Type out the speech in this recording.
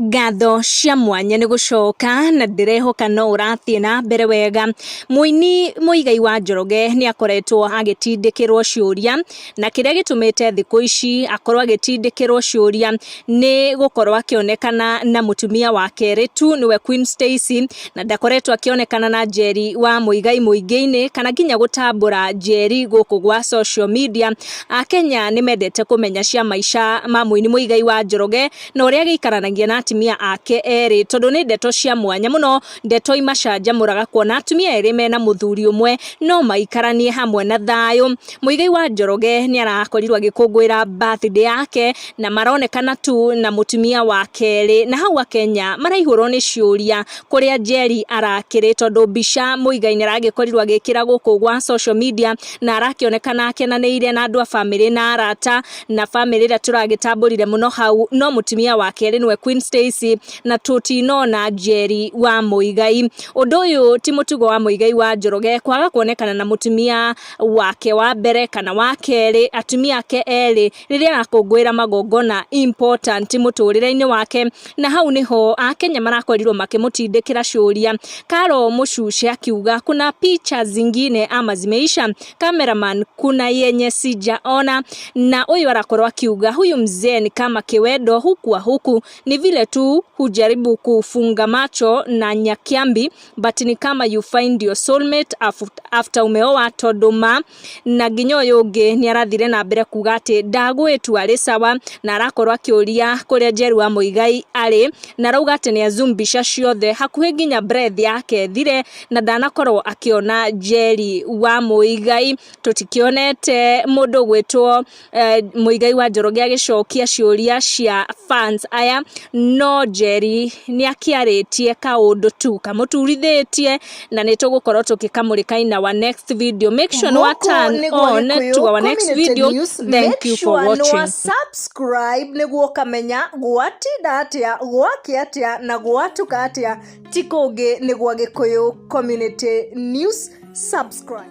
Ngatho cia mwanya nĩ gũcoka na ndĩrehoka no ũrathiĩ na mbere wega. Mũini Muigai wa Njoroge nĩ akoretwo agĩtindĩkĩrwo ciũria, na kĩrĩa gĩtũmĩte thikũ ici akorwo agĩtindĩkĩrwo ciũria nĩ gũkorwo akĩonekana na mũtumia wa kerĩ tu, nĩwe Queen Stacy, na ndakoretwo akĩonekana na Njeri wa Muigai mũingĩ-inĩ kana nginya gũtambũra Njeri gũkũ gwa social media. Akenya nĩ mendete kũmenya cia maica ma mũini Muigai wa Njoroge na ũrĩa agĩikaranagia na atumia ake erĩ, tondũ nĩ ndeto cia mwanya mũno, ndeto imacanjamũraga kuona atumia erĩ mena mũthuri ũmwe no maikaranie hamwe na thayũ. Muigai wa Njoroge nĩ arakorirwo agĩkũngũĩra birthday yake na maronekana tu na mũtumia wa kerĩ, na hau Akenya maraihũrwo nĩ ciũria kũrĩa Njeri arakĩrĩ, tondũ mbica Muigai nĩ aragĩkorirwo agĩkĩra gũkũ gwa social media na arakĩonekana akenanĩire na andũ a famĩlĩ na arata na famĩlĩ ĩrĩa tũragĩtambũrire mũno hau no mũtumia wa kerĩ nĩwe Queen Stacy, na tũtinona Njeri wa Muigai. Ũndũ ũyũ ti mũtugo wa Muigai wa Njoroge kwaga kuonekana na mũtumia wake wa mbere kana wa kerĩ, atumia ake erĩ rĩrĩa arakũngũĩra magongona important mũtũrĩre-inĩ wake, na hau nĩho Akenya marakorirwo makĩmũtindĩkĩra ciũria. Carol Mũcuce akiuga kuna picha zingine ama zimeisha, cameraman kuna yenye sijaona, na ũyũ arakorwo akiuga huyu mzee ni kama kiwendo huku wa huku, ni vile tu hujaribu kufunga macho na nyakiambi, but ni kama you find your soulmate after umeoa, tondũ ma na nginya ũyũ ũngĩ nĩ arathire na mbere kuga atĩ ndagwĩtua arĩ sawa, na arakorwo akĩũria kũrĩa Njeri wa Muigai arĩ, na arauga atĩ nĩ azoom mbica ciothe hakuhĩ nginya breath yake thire na ndanakorwo akĩona Njeri wa Muigai. Tũtikĩonete mũndũ ũgwĩtwo Muigai wa Njoroge agĩcokia ciũria cia fans aya, no Njeri nĩ akĩarĩtie kaũndũ tu kamũturithĩtie na nĩ tũgũkorwo tũgĩkamũrĩka in our next video. Make sure nĩ wa turn on to our next video. Thank you for watching. Subscribe nĩguo ũkamenya gwatinda atĩa, gwakĩa atĩa na gwatuka atĩa. Ti kũngĩ, nĩ gwa Gĩkũyũ Community News. Subscribe.